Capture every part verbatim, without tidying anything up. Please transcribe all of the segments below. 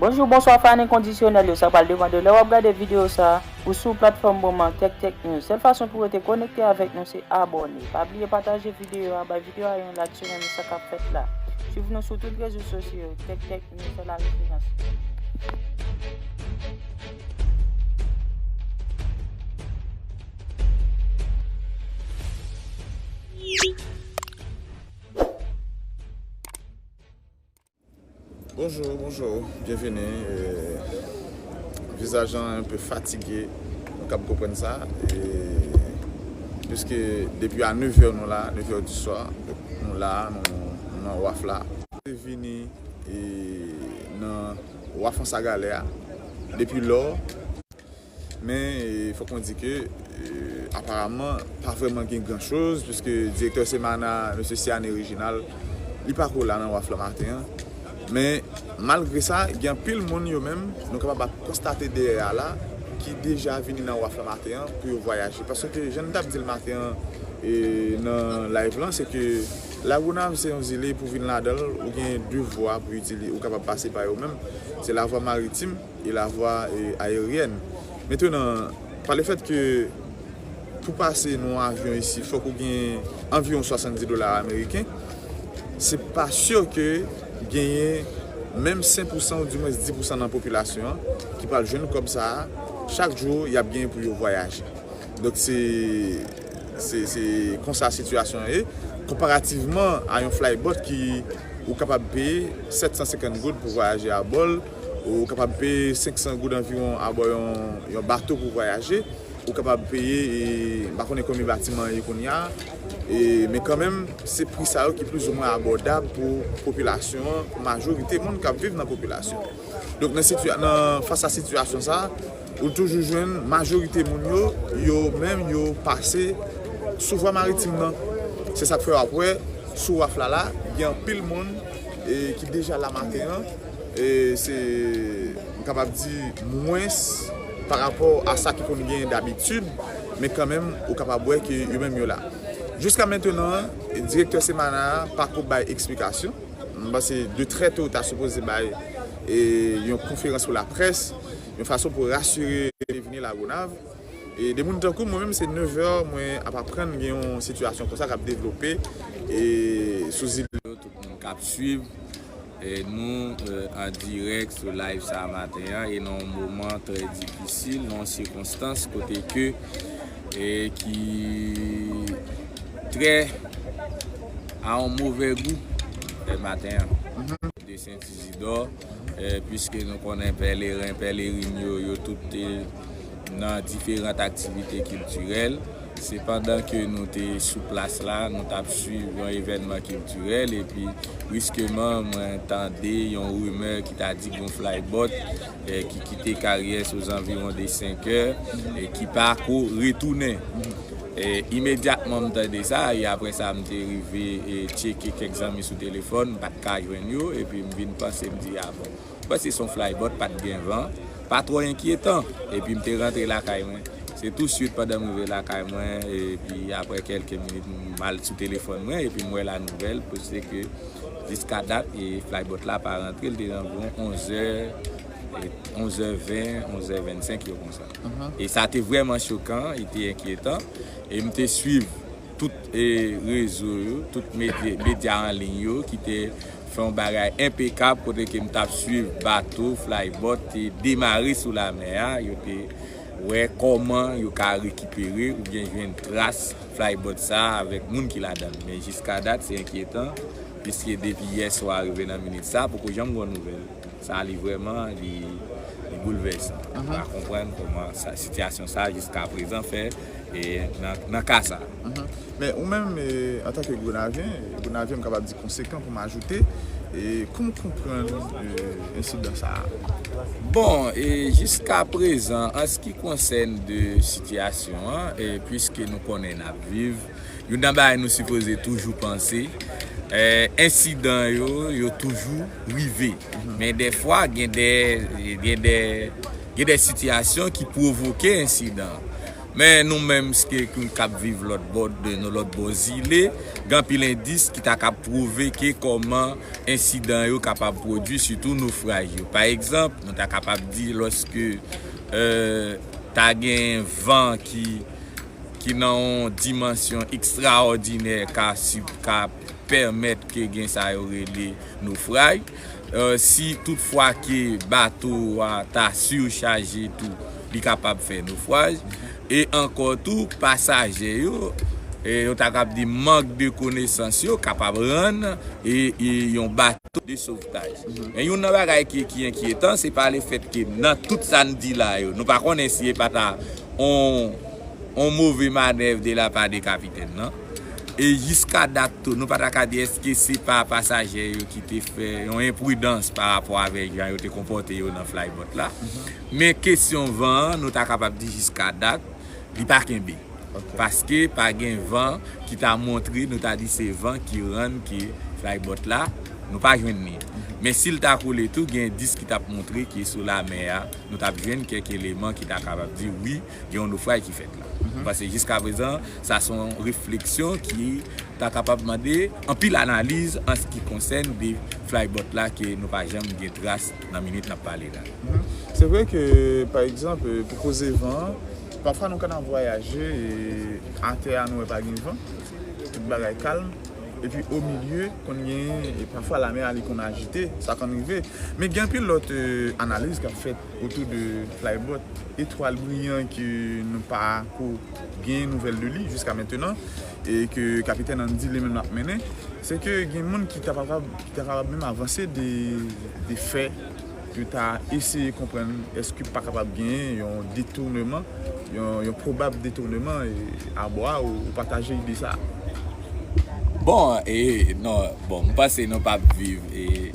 Bonjou, bonswa, fan enkondisyonèl yo, sa pral depann de lè w ap gade videyo sa a, ou sou platfòm moman Tech Tech News. Sèl fason pou w rete konekte avèk nou se abòne. Pa bliye pataje videyo a, bay videyo a yon like si w renmen sa k ap fèt la. Swiv nou sou tout rezo sosyo yo, Tech Tech News se la referans. Bonjou, bonjou, byenvini. E, vizaj lan enpe fatige, nou kab konprann sa. E, piske depi a nevè nou la, nevè di swa, nou la, nou, nou nan waf la. Te vini e, nan waf Ansagalè a, depi lò. Men e, fòk mwen di ke e, aparaman pa vrèman gen gran choz, piske direktè Semana, mesye Siane Reginald, li pako la nan waf lan maten an. Men malgre sa, gen anpil moun yo menm, nou kapab ap konstate dèyè a la, ki deja vini nan waf lan maten an pou yo vwayaje. Paske jan n t ap di l maten an e, nan live lan, se ke Lagonav se yon zile pou vin ladan l, ou gen de vwa pou itili-, ou kapab pase pa yo menm. Se lavwa maritim e lavwa e, ayeryèn. Mentenan, pa le fèt ke pou pase nan yon avyon isi, fòk ou gen anviwon swasanndis dola ameriken, se pa si ke genyen menm senk pousan ou dimwens dis pousan nan popilasyon an ki pral jwenn kòb sa a chak jou y ap genyen pou yo vwayaje. Donk, se, se, se konsa sitiyasyon an ye. Konparativman a yon flybot ki ou kapab peye sèt san senkant goud pou vwayaje abò l, ou kapab peye senk san goud anviwon abò yon, yon bato pou vwayaje, ou kapab peye, e, m pa konnen konbyen batiman an ye kounye a, e, men kanmenm, se pri sa yo ki plizoumwen abòdab pou popilasyon an, pou majorite moun k ap viv nan popilasyon an. Donk, nan sitiya-, nan, fas a sitiyasyon sa a, ou toujou jwenn majorite moun yo, yo menm, yo pase sou vwa maritim nan. Se sa k fè w ap wè, sou waf la la, gen anpil moun e, ki deja la maten an. E, se, m kapab di, mwens pa rapò a sa ki konn genyen dabitid, men kanmenm, ou kapab wè ke yo menm yo la. Jiska mentenan, direktè Semana a pako bay eksplikasyon. M panse de trè to ta sipoze bay e, yon konferans pou laprès, yon fason pou rasire vini Lagonav. E de moun tankou m, mwen menm se nevè mwen ap aprann gen yon sitiyasyon konsa k ap devlope e, sou zil yo. Tout moun k ap swiv e, nou e, an dirèk sou live sa maten an e nan yon moman trè difisil, nan yon sikonstans kote ke e, ki trè a yon move gou e, maten an. De Sent Izidò, e, piske nou konnen pèleren, pèlerin yo, yo tout te nan diferan aktivite kiltirèl. Se pandan ke nou te sou plas la, nou t ap swiv yon evènman kiltirèl, epi briskeman, mwen tande yon rimè ki ta di gon flybot, e, ki kite Karyès ozanviwon de senk è, e, ki pa ko retounen. E, imedyatman m tande sa, e apre sa m te rive e tcheke kèk zanmi sou telefòn, m pa t ka jwenn yo, epi m vin panse, m di, a bon, m panse se yon flybot, pa t gen van, pa twò enkyetan, epi m te rantre lakay mwen. Se touswit pandan m rive lakay mwen, epi apre kèlke minit, m al sou telefòn mwen, epi m wè lanouvèl, poste ke jiska dat, e flybot la pa rantre, l te nan anviwon onz è, e onz è ven, onz è vennsenk, yo konsa. E sa te vrèman chokan, e te enkyetan. E m te swiv tout e rezo yo, tout medya, medya an liy yo ki te fè yon bagay enpekab kote ke m t ap swiv bato, flybot te demare sou lamè a, yo te wè kòman yo ka rekipere oubyen jwenn tras flybot sa a avèk moun ki ladan l. Men jiska dat, se enkyetan, piske depi yè swa rive nan minit sa, poko janm gon nouvèl. Sa li vrèman, li, li boulvèsan. Nou pa konprann kòman sa, sitiyasyon sa jiska prezan fè e, nan, nan ka sa. Men ou menm, e, antanke Grenavyen, Grenavyen m kapab di konsekan pou m ajoute, e, kòman w konprann e, ensidan sa a? Bon, e, jiska prezan, an se ki konsèn de sitiyasyon an, e, piske nou konnen n ap viv, youn nan bagay nou sipoze toujou panse, e, ensidan yo, yo toujou rive. Men dèfwa, gen de, gen de, gen de sitiyasyon ki pwovoke ensidan. Men nou menm, ske nou k ap viv lòt bò, de nou lòt bò zile, gen anpil endis ki ta kab pwouve ke kòman ensidan yo kapab pwodui, sitou nofraj yo. Pa egzanp, nou ta kapab di lòske, e, ta gen van ki, ki nan yon dimansyon ekstraòdinè, ka, si, ka pèmèt ke gen sa yo rele nofraj. E, si toutfwa ke bato a ta sichaje tou, li kapab fè nofraj. E ankò tou, pasaje yo, e, yo ta kab di mank de konesans yo kapab rann e, e yon bato de sovtaj. Men youn nan bagay ki, ki enkyetan, se pa lefèt ke nan tout sa n di la yo, nou pa konnen si e pa ta on, on move manèv de la pa de kapitèn nan. E jiska dat tou, nou pa ta ka di èske se pa pasaje yo ki te fè yon enpridans pa rapò avèk jan yo te konpòte yo nan flybot la. Men kesyon van an, nou ta kapab di jiska dat, li pa kenbe. Paske pa gen van ki ta montre, nou ta di se van ki rann ke flybot la, nou pa jwenn li. Men si l ta koule tou, gen endis ki t ap montre ke sou lamè a, nou t ap jwenn kèk eleman ki ta kapab di wi, gen yon nofraj ki fèt la. Paske jiska prezan, sa se yon refleksyon ki ta kapab mande anpil analiz an se ki konsène de flybot la ke nou pa janm gen tras nan minit n ap pale la. Se vre ke, pa egzanp, pou koze van an, pafwa nou konn ap vwayaje e atè a nou wè pa gen van, tout bagay kalm. Epi o milye, konn gen, e pafwa lamè a li konn ajite, sa konn rive. Men gen anpil lòt analiz k ap fèt otou de flybot Etwal Briyan ke nou pa ko gen nouvèl de li jiska mentenan, e ke kapitèn Andy li menm l ap mennen, se ke gen moun ki ta kapab, ki ta kapab menm avanse de, de fè yo ta eseye konprann èske pa kapab genyen yon detournement, yon, yon probab detournement, e, a bò a, ou, ou pataje ide sa a? Bon, e, non, bon, m panse nou p ap viv, e,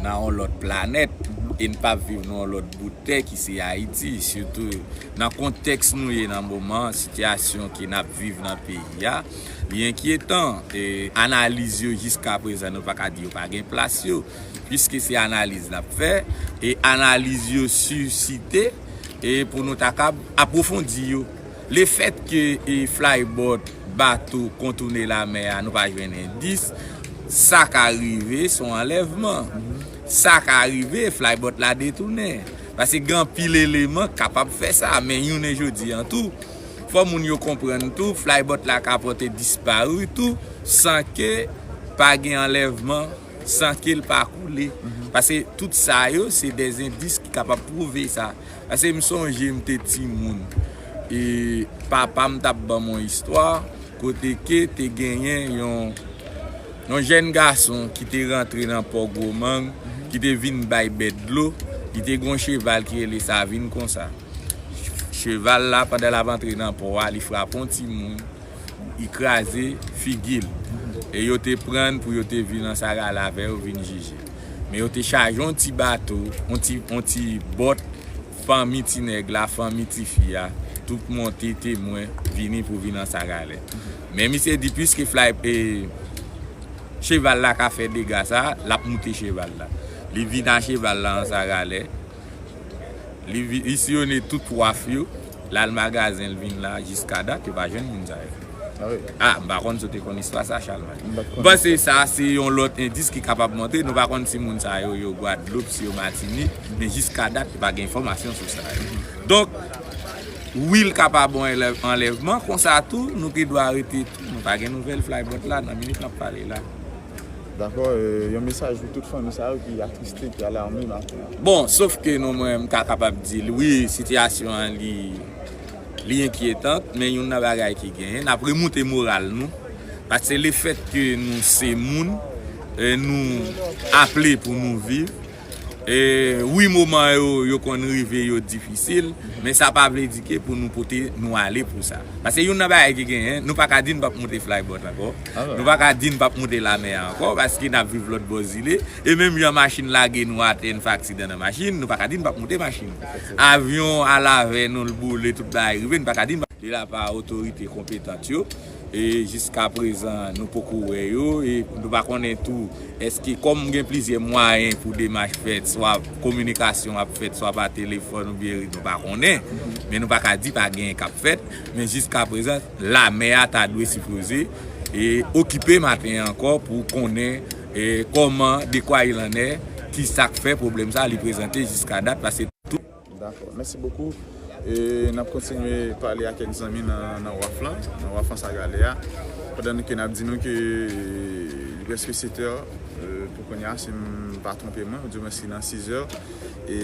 nan yon lòt planèt, e n p ap viv nan yon lòt bout tè ki se Ayiti, sitou nan kontèks nou ye nan moman, sitiyasyon ke n ap viv nan peyi a, li enkyetan. E, analiz yo jiska prezan, nou pa ka di yo pa gen plas yo, piske se analiz n ap fè, e analiz yo sisite, e pou nou ta kab apwofondi yo. Lefèt ke, e, flybot, bato, kontounen lamè a, nou pa jwenn endis, sa ka rive, se yon anlèvman. Sa ka rive, flybot la detounen. Paske gen anpil eleman k kapab fè sa, men jounen jodi an tou, fò moun yo konprann tou, flybot la ka pòte dispari tou, san ke pa gen anlèvman, san ke l pa koule. Paske tout sa yo, se de endis ki kapab pwouve sa. Paske m sonje m te timoun, e papa m t ap ban m yon istwa, kote ke te genyen yon, yon jèn gason ki te rantre nan pò Gwomang, ki te vin bay bèt dlo, li te gen yon cheval ki rele Savin konsa. Cheval la, pandan l ap antre nan pò a, li frape yon timoun, li kraze figi l. E yo te pran l pou yo te vin nan Sagalè avè yo vin jije. Men yo te chaje yon ti bato, yon ti, yon ti bòt, fanmi ti nèg la, fanmi ti fi a, tout monte temwen, vini pou vin nan Sagalè. Men misye di, piske fly, e, cheval la ka fè dega sa, l ap moute cheval la. Li vin a cheval la nan Sagalè. Li vi-, li siyone tout waf yo, l al magazen, l vin la, jiska dat, yo pa jwenn moun sa yo. Ah, m pa konn si w te konn istwa sa, Chalmay. M panse sa se yon lòt endis ki kapab montre, nou pa konn si moun sa yo, yo Gwadloup, si yo Matinik, men jiska dat, yo pa gen enfòmasyon sou sa yo. Donk, wi, l kapab yon anlèvman, konsa tou, nou gen dwa rete tou, nou pa gen nouvèl flybot la, nan minit n ap pale la. Dakò, e, yon mesaj pou tout fanmi sa yo ki atriste, ki alame maten an. Bon, sof ke nou, mwen, m ka kapab di l, wi, sitiyasyon an, li, li enkyetan, men youn nan bagay ki genyen, n ap remoute moral nou, paske lefèt ke nou se moun, e, nou aple pou nou viv, e, wi, moman yo, yo konn rive, yo difisil, men sa pa vle di ke pou nou pote, nou ale pou sa. Paske youn nan bagay ki genyen, nou pa ka di n p ap moute flybot ankò. Nou pa ka di n p ap moute lamè a ankò, paske n ap viv lòt bò zile. E menm jan machin lage nou atè, n fè aksidan nan machin, nou pa ka di n p ap moute machin. Avyon al avè nou, l boule, tout bagay rive, n pa ka di n p ap. De la pa otorite konpetant yo, E jiska prezan, nou poko wè yo, e nou pa konnen tou, èske kòm gen plizyè mwayen pou demach fèt, swa kominikasyon ap fèt, swa pa telefòn oubyen nou pa konnen, men nou pa ka di pa genyen k ap fèt, men jiska prezan, lamè a ta dwe sipoze e okipe maten an ankò pou konnen e kòman, de kwa il en est, ki sa k fè pwoblèm sa a li prezante jiska dat, paske tout Dakò, mèsi bokou. E n ap kontinye pale ak kèk zanmi nan, nan waf lan, nan waf Anse à Galets a. Pandan ke n ap di nou ke li prèske sèt è, e, pou kounye a, si m pa twonpe mwen, oudimwens li nan sis è. E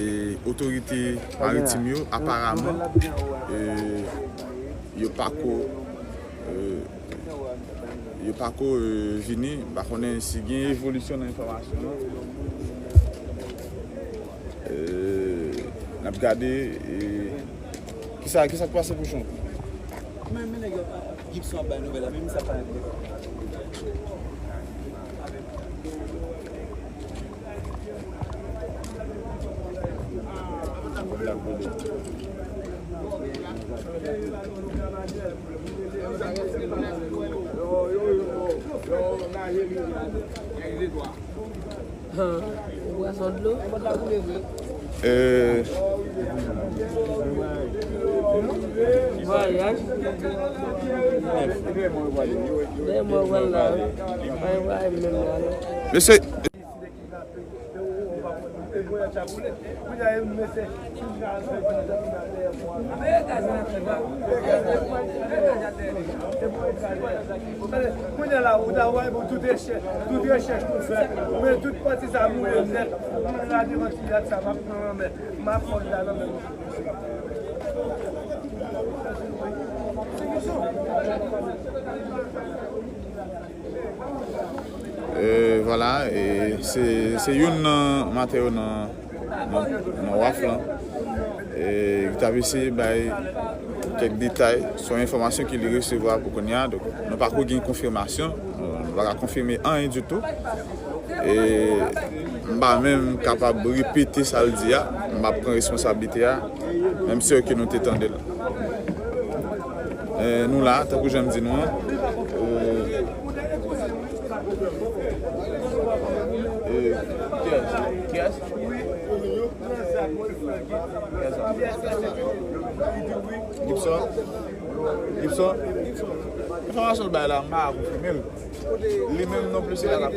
otorite maritim yo, aparaman, e, yo pako, e, yo pako, e, vini. M pa konnen si gen evolisyon nan enfòmasyon an. E, n ap gade, e, kisa, kisa k pase pou Jan? Men, men nèg yo, Gibson ap bay nouvèl la, men misye ap pale. Ou bwè sò dlo? Euh. Vwayaj. Dèyè mwen pral la. Vwayaj menm la. Mesye. Kounye a la, ou ta wè pou tout rechèch, tout rechèch nou fè, men tout pati sa mouri nèt. M lage vantiyat sa, m ap pran lanmè, m ap fòk la lanmè. E, vwala, e, se, se youn nan matè yo nan, nan, nan waf lan. E, ki t ap eseye bay kèk detay sou enfòmasyon ke li resevwa pou kounye a. Donk, nou pako gen konfimasyon, nou, nou pa ka konfime anyen ditou. E m pa menm kapab repete sa l di a, m ap pran responsablite a, menm si ke nou te tande l. E, nou la, tankou jan m di nou an. E, e, kiyès? Kiyès? Gibson? Gibson? Enfòmasyon l bay la, m pa konfime l. Li menm non plis, se la l ap.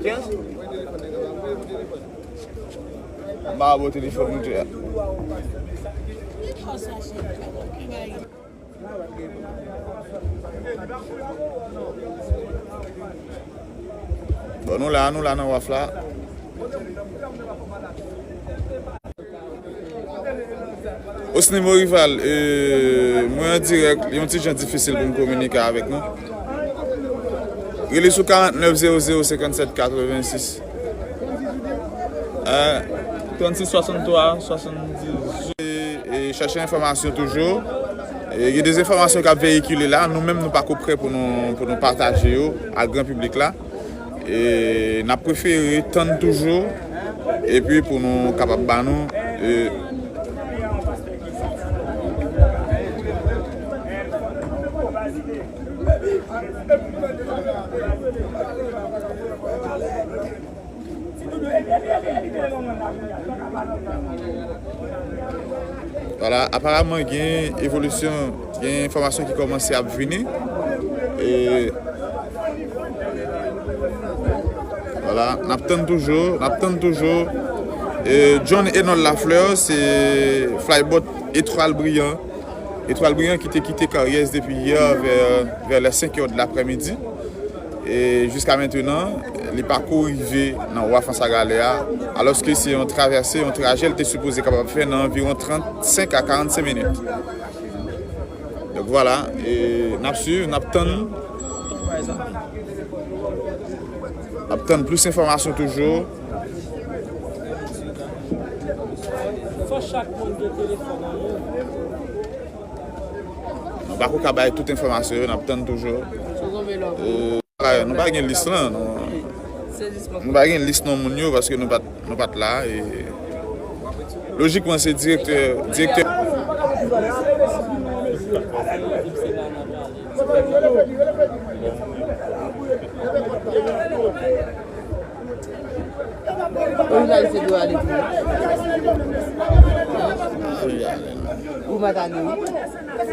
Kiyès? M pa ba w telefòn mwen, Jay. Bon, nou la, nou la nan waf la. Osni Morival, e, mwen an dirèk, li yon ti jan difisil pou m kominike avèk nou. Rele sou karant nèf zewo zewo senkann sèt katrevensis. E, trannsis swasanntwa swasanndizwit. E, e, chache enfòmasyon toujou. E, gen de enfòmasyon k ap veyikile la. Nou menm, nou pako prè pou nou, pou nou pataje yo ak gran piblik la. E n ap prefere tann toujou, epi pou nou kapab ba nou, e, Vwala, aparaman gen evolisyon, gen enfòmasyon ki kòmanse ap vini. E, vwala, n ap tann toujou, n ap tann toujou. E, John Enol Lafleur, se flyboat Étoile Brillante. Étoile Brillante ki te kite Karyès depi yè vè, vè lè senk è de laprèmidi. E jiska mentenan, li pako rive nan waf Anse à Galets a, alòske se yon travèse, yon trajè l te sipoze kapab fè nan anviwon trannsenk a karannsenk minit. Donk, vwala, e n ap swiv, n ap tann. N ap tann plis enfòmasyon toujou. Fò chak moun gen telefòn an men. Nou pako ka bay tout enfòmasyon yo, n ap tann toujou. E, nou pa gen lis lan, nou, nou pa gen lis non moun yo, paske nou pa t, nou pa t la, e lojikman, se direktè, direktè. Ou jounalis te dwe ale tou. Ou mèt ale, wi.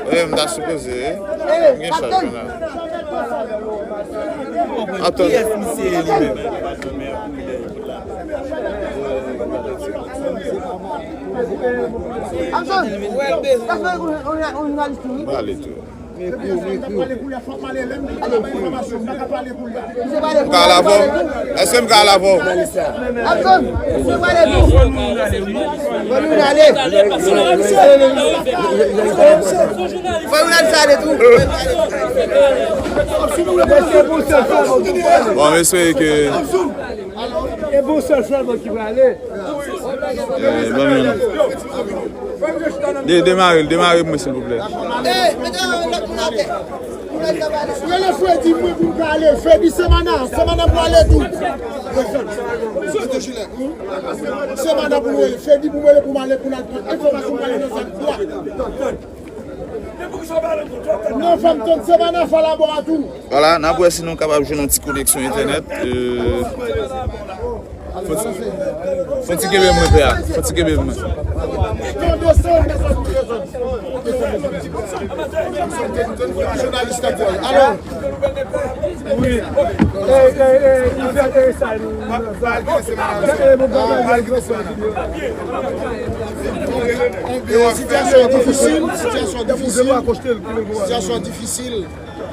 Wi, m ta sipoze, wi. M gen chaj, men la. Atann. Kiyès misye ye li menm? Anson, ou jounalis tou, wi. M ale tou. M ka al avè w? Èske m ka al avè w? Bon, m espere ke E bon sèl sèlman ki prale. Eh, ban mwen. De, demare l, demare pou mwen, silvouplè. Rele Fredi mwen pou m ka ale. Fredi, Semana, Semana pou ale tou. Semana pou mwen, Fredi pou mwen, pou m ale, pou n al pran enfòmasyon, pou ale nan zak dwa. Non, fè m tann Semana fè labò a tou. Vwala, n ap wè si nou kapab jwenn yon ti koneksyon entènèt. Euh, fò ti, fò ti kenbe mwen, pè a. Fò ti kenbe mwen. Jounalis la, alò. Wi. E, e, e, li fè, e, sa, li, e, sitiyasyon difisil, sitiyasyon difisil, sitiyasyon difisil.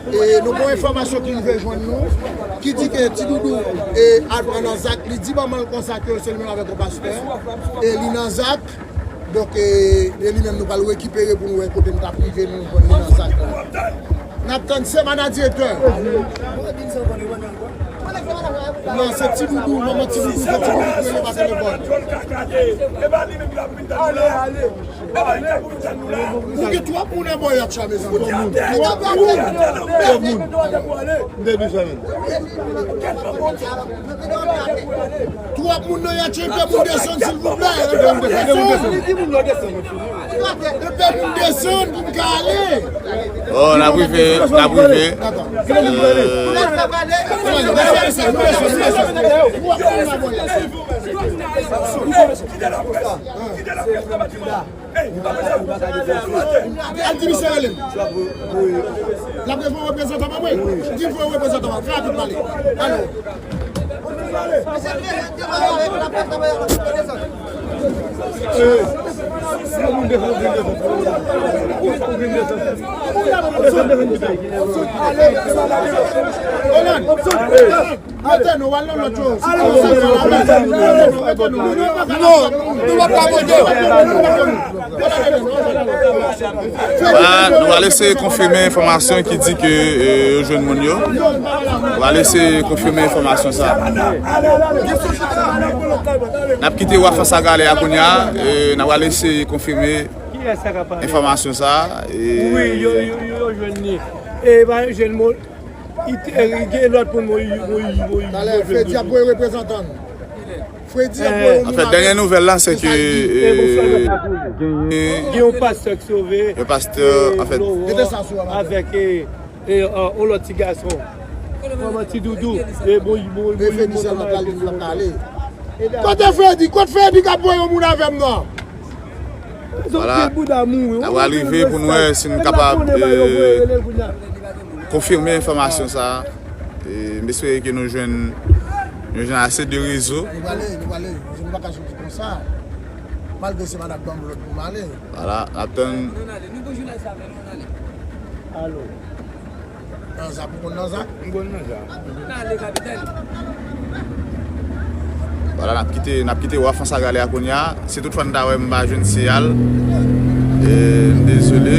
E nou gen yon enfòmasyon ki rive jwenn nou, ki di ke Ti Doudou, e, al pran nan zak, li di manman l konsa ke se li menm avèk yon pastè, e li nan zak. Donk, e, e li menm nou pral rekipere pou nou wè kote n t ap rive, nou jwenn li nan zak la. N ap tann Semana, direktè. Non, se Ti Doudou, manman Ti Doudou, se Ti Doudou ki rele pa telefòn. Nou gen twòp moun anba yat la, mezanmi. Twòp moun. Twòp moun. M te di sa menm. Twòp moun nan yat yo, enpe moun desann, silvouplè. Enpe moun desann. Enpe moun desann pou m ka ale. Oh, n ap rive, n ap rive. Twòp moun nan yat yo. Al di misye rele m. L ap rele yon reprezantan pa mwen. Di l voye yon reprezantan pa mwen. Fè rapid pale. Alo. Olan. Mete nou, al nan lòt yo. Non, nou pa ka vote. Vwala, nou va eseye konfime enfòmasyon ki di ke, e, yo jwenn moun yo. Nou va eseye konfime enfòmasyon sa. N ap kite Wa Fans a Galè a kounye a, e, n ap eseye konfime enfòmasyon sa, e, wi, yo, yo, yo, yo jwenn li. E, ba, jwenn moun. Li te, li gen lòt moun, Moyiz, Moyiz, Moyiz. Talè, Fredi ap voye reprezantan l. Fredi ap voye yon moun. Anfèt, dènye nouvèl la, se ke, e, gen yon pastè ki sove, yon pastè, e, anfèt, avèk, e, e, e, yon lòt ti gason. Manman Ti Doudou, e, Moyiz, Moyiz, Moyiz, Moyiz. Kote Fredi? Kote Fredi k ap voye yon moun avè m nan? Vwala. N ap rive pou n wè si n kapab, e, konfime enfòmasyon sa a. E, m espere ke nou jwenn, nou jwenn ase de rezo. Nou prale, nou prale. Nou pa ka soti konsa. Malgre se madam ban m lòd pou m ale. Vwala, n ap tann. Alo. Nan zak, ou konn nan zak? M konn nan zak. Vwala, n ap kite, n ap kite Wa Fans a Galè a kounye a. Si toutfwa n ta wè m pa jwenn siyal, e, m dezole.